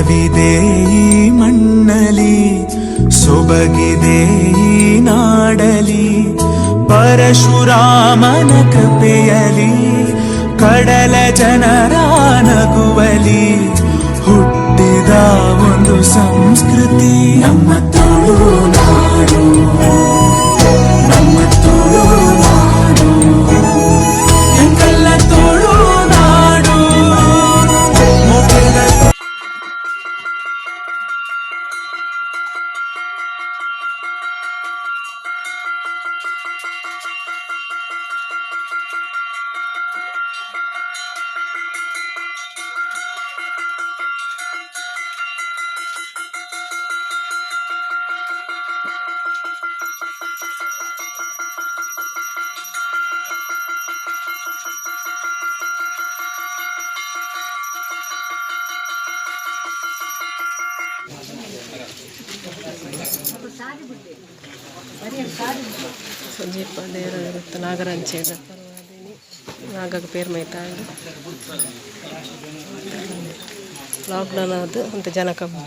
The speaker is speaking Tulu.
ಜಯವಿದೆ ಈ ಮಣ್ಣಲಿ, ಸೊಬಗಿದೆ ಈ ನಾಡಲಿ. ಪರಶುರಾಮನ ಕೃಪೆಯಲಿ, ಕಡಲ ಜನರ ನಗುವಲಿ ಹುಟ್ಟಿದ ಒಂದು ಸಂಸ್ಕೃತಿ ನಮ್ಮ ತುಳುನಾಡು, ನಮ್ಮ ತುಳುನಾಡು. ಎಂಕಲ್ನ ತುಳುನಾಡು ಮೊದಲ. ಸುಜೀಪ ದೇರ ನಾಗರಂಚೆಡ್ ನಾಗಗ್ ಪೇರ್ ಮೈತಾಂಡ್. ಲಾಕ್ಡೌನ್ ಆದ್ ಒಂತೆ ಜನ ಕಮ್ಮಿ.